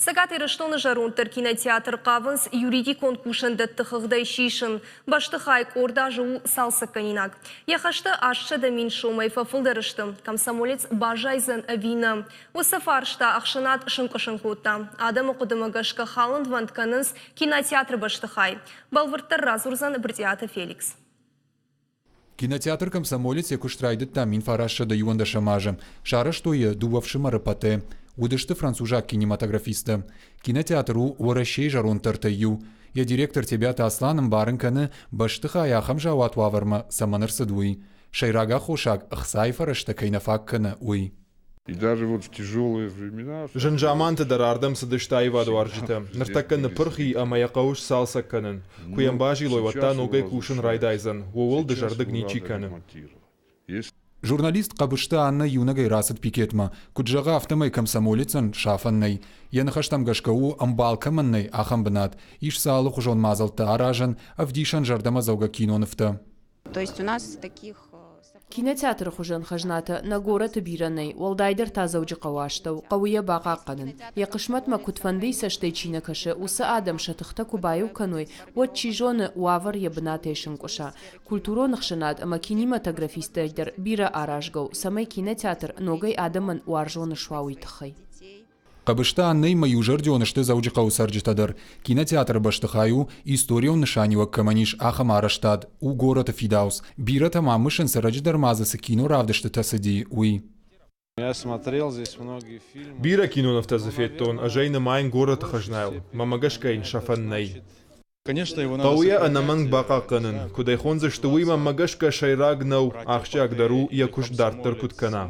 Цӕгат Ирыстоны зӕронддӕр кинотеатр хъавынц юридикон кусӕндӕтты хыгъдӕй сисын. Бӕстыхай къорд азы у цалцӕггӕнинаг. Йӕ хӕстӕ 800 000 сомӕй фӕфылдӕр сты. Комсомолец баззайдзӕн ӕви нӕ? Уыцы фарста ӕхсӕнад сынкъуысын кодта. Адӕмы хъуыдымӕ гӕсгӕ халындвӕнд кӕнынц кинотеатры бӕстыхай. Бӕлвырддӕр радзурдзӕн Брытъиаты Феликс. Кинотеатр «Комсомолец» йӕ куыст райдыдта 1911 азы. Сарӕзтой йӕ дыууӕ фсымӕры Патэ. Уыдысты французаг кинематографисттӕ. Кинотеатр у Уӕрӕсейы зӕронддӕртӕй иу. Йӕ директор Тебиаты Аслан ӕмбарын кӕны, бӕстыхай ахӕм заууат уавӕрмӕ цӕмӕн ӕрцыд, уый. Сӕйраг аххосаг ӕхцайы фӕрӕзтӕ кӕй нӕ фаг кӕны, уый. Зын заманты дӕр ардӕм цыдысты аивадуарзджытӕ. Ныртӕккӕ ныппырх и ӕмӕ йӕ хъӕуы сцалцӕг кӕнын. Куы йӕм базилой, уӕд та ногӕй кусын райдайдзӕн. Ууыл дызӕрдыг ничи кӕны. Журналист Къӕбысты Аннӕ иунӕгӕй рацыд пикетмӕ. Куыд зӕгъы, афтӕмӕй комсомолецӕн сафӕн нӕй. Йӕ ныхӕстӕм гӕсгӕ у, ӕмбал кӕмӕн нӕй, ахӕм бынат. Ис дзы алыхуызон мадзӕлттӕ аразӕн, ӕвдисӕн зӕрдӕмӕдзӕугӕ кинонывтӕ. То есть у нас таких Кинотеатры хуызӕн хӕзнатӕ нӕ горӕты бирӕ нӕй, уӕлдайдӕр та Дзӕуджыхъӕуы астӕу, хъӕуы йӕ бахъахъхъӕнын. Йӕ хъысмӕтмӕ куыдфӕндыйы цӕстӕй чи нӕ кӕсы, уыцы адӕм сӕ тыхтӕ куы баиу кӕной, уӕд, чи зоны, уавӕр йӕ бынатӕй сынкъуыса. Культурон ӕхсӕнад ӕмӕ кинематографисттӕй дӕр бирӕ аразгӕ у, цӕмӕй кинотеатр ногӕй адӕмӕн уарзон суа, уый тыххӕй. Хъӕбысты Аннӕимӕ иузӕрдион сты Дзӕуджыхъӕуы цӕрджытӕ дӕр. Кинотеатры бӕстыхай у, историон нысаниуӕг кӕмӕн ис, ахӕм арӕзтад, у горӕты фидауц. Бирӕтӕ ма мысынц, ӕрӕджы дӕр ма дзы цы киноравдыстытӕ цыди, уый. Бирӕ кинонывтӕ дзы федтон, ӕз ӕй нымайын горӕты хӕзнайыл, мӕнмӕ гӕсгӕ йын сӕфӕн нӕй. Хъӕуы йӕ ӕнӕмӕнг бахъахъхъӕнын. Куыд ӕй хондзысты, уый мӕнмӕ гӕсгӕ сӕйраг нӕу, ахсджиагдӕр у, йӕ куыст дарддӕр куыд кӕна.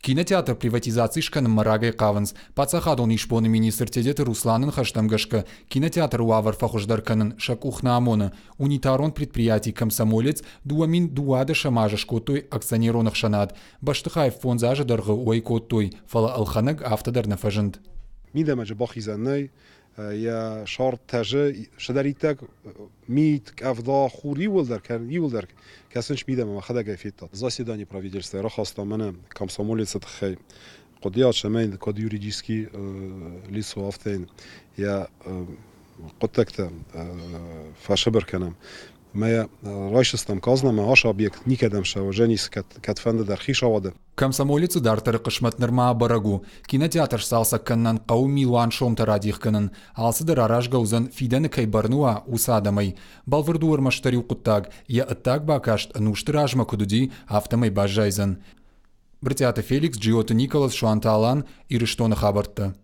Кинотеатр приватизаци скӕнынмӕ рагӕй хъавынц. Паддзахадон исбоны министр Тедеты Русланы ныхӕстӕм гӕсгӕ, кинотеатры уавӕр фӕхуыздӕр кӕнын сӕ къух нӕ амоны. Унитарон предприяти «Комсомолец» 2012 азы скодтой акционерон ӕхсӕнад. Бӕстыхай фондз азы дӕргъы уӕй кодтой, фӕлӕ ӕлхӕнӕг афтӕ дӕр нӕ фӕзынд. Мидӕмӕ бахизӕн нӕй, йӕ сӕр тӕзы цыдӕриддӕр мит, къӕвда, хур иууылдӕр, иууылдӕр кӕсынц мидӕмӕ, мӕхӕдӕг ӕй федтон. Заседание правительства рахаста мӕнӕ комсомолецы тыххӕй хъуыдыйад, цӕмӕй куыд юридический лицо, афтӕ йын йӕ хъуыддӕгтӕ фӕсыбыр кӕнӕм. Мӕ райсыстӕм казнамӕ, ас объект никӕдӕм сӕвӕрзӕнис кӕдфӕнды дӕр хицауады. Комсомолецы дарддӕры хъысмӕт нырма бӕрӕг у. Кинотеатр сцалцӕг кӕнынӕн хъӕуы милуан сомтӕ радих кӕнын. Алцыдӕр аразгӕ уыдзӕн, фидӕны кӕй бӕрны уа, уыцы адӕмӕй. Бӕлвырд у ӕрмӕстдӕр иу хъуыддаг: йӕ ӕддаг бакаст ӕнусты размӕ куыд уыди, афтӕмӕй баззайдзӕн. Брытъиаты Феликс, Джиоты Николас, Суанты Алан, Ирыстоны хабӕрттӕ.